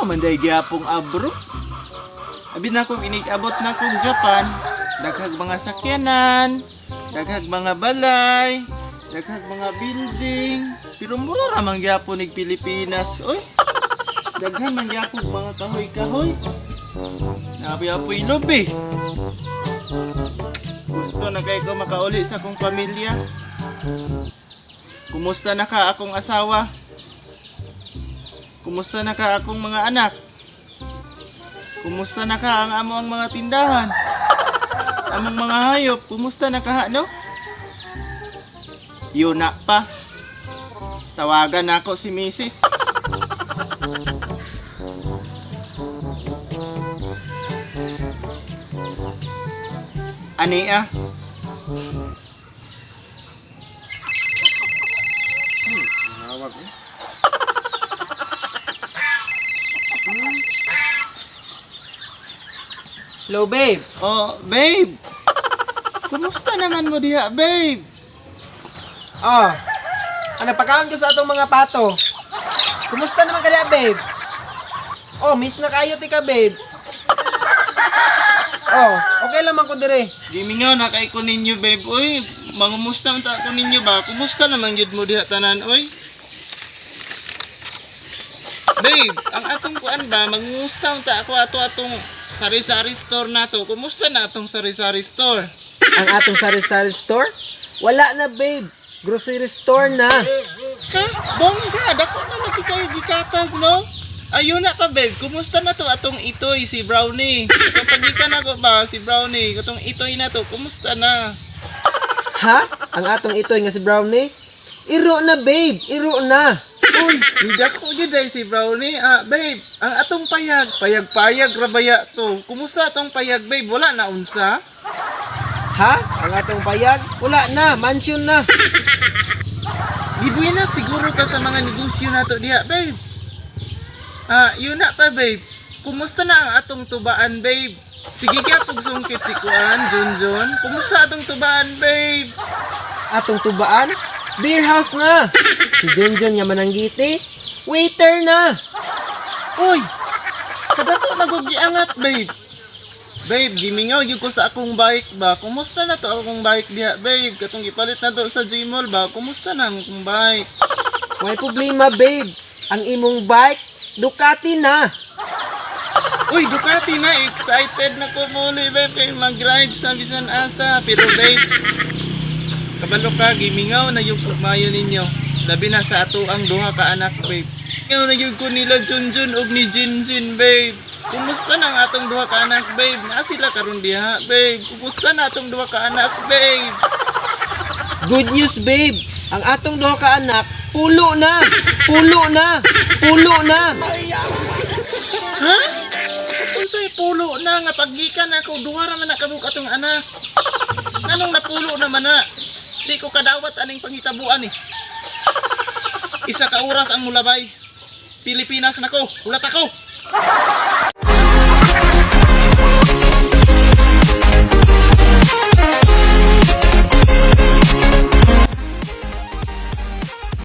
Man day gyapong abro. Abi na kong inig-abot na kong Japan, daghag mga sakyanan, daghag mga balay, daghag mga building, pero mura ra man gyapon ig Pilipinas, oy. Daghan man gyapon mga kahoy-kahoy. Nabi apoy lubi. Gusto na kay ko makauli sa akong pamilya. Kumusta na ka akong asawa? Kumusta na ka akong mga anak? Kumusta na ka ang amo ang mga tindahan? Among mga hayop, kumusta na ka no? Yun na pa. Tawagan na ako si Mrs. Ani ah? Nawag eh. Hello, babe. Oh, babe. Kumusta naman mo diha, babe? Oh, ano, pagkaon ko sa atong mga pato. Kumusta naman kaya, babe? Oh, miss na kayo, tika, babe. Oh, okay lang man ko dire. Gimingaw na kay ko ninyo, babe. Uy, mangumusta man ta ko ninyo ba? Kumusta naman gyud mo diha tanan, oy? Babe, ang atong kuan ba, mangumusta man ta ako ato atong sari-sari store nato. Kumusta na atong sari-sari store? Ang atong sari-sari store? Wala na, babe. Grocery store na. Ka, bongga, dako na lagi kayo gikatag, no? Ayun na pa, babe. Kumusta na to atong itoy, si Brownie? Kapag gikan ako ba, si Brownie, katong itoy na to, kumusta na? Ha? Ang atong itoy nga si Brownie? Iro na, babe. Iro na. Uy, hindi ako gyud ay si Brownie. Ah, babe, ang atong payag, payag-payag rabaya to. Kumusta atong payag, babe? Wala na unsa? Ha? Ang atong payag? Wala na. Mansion na. Gibuhi na siguro ka sa mga negosyo nato diha, babe. Ah, yun na pa, babe. Kumusta na ang atong tubaan, babe? Sige kaya pagsungkit si Kuan, Junjun. Kumusta atong tubaan, babe? Atong tubaan? Beer house na. Si Junjun nga mananggiti? Waiter na. Uy! Kadato na ko giangat, babe. Babe, gimingaw gyud ko sa akong bike ba. Kumusta na to akong bike diha, babe? Katong gipalit na to sa Gmall ba? Kumusta na ang akong bike? May problema, babe. Ang imong bike, Ducati na. Uy, Ducati na. Excited na ko muli, babe. Kay mag-ride sa bisan asa. Pero, babe, kabalo ka, gimingaw na yung kumayo ninyo. Labi na sa ato ang duha ka anak, babe. Mingaw na yung ko nila Junjun ug ni Jinjin, babe. Kumusta na ang atong duha ka anak, babe? Na sila karon diha, babe. Kumusta na atong duha ka anak, babe? Good news, babe. Ang atong duha ka anak, pulo na. Pulo na. Pulo na. Ha? Unsay pulo na nga paggikan ako duha ra man na kabuk atong anak. Nganong napulo naman na? Di ko kadawat aning pangitabuan eh. Isa ka oras ang mulabay. Pilipinas na ko, hulat ako.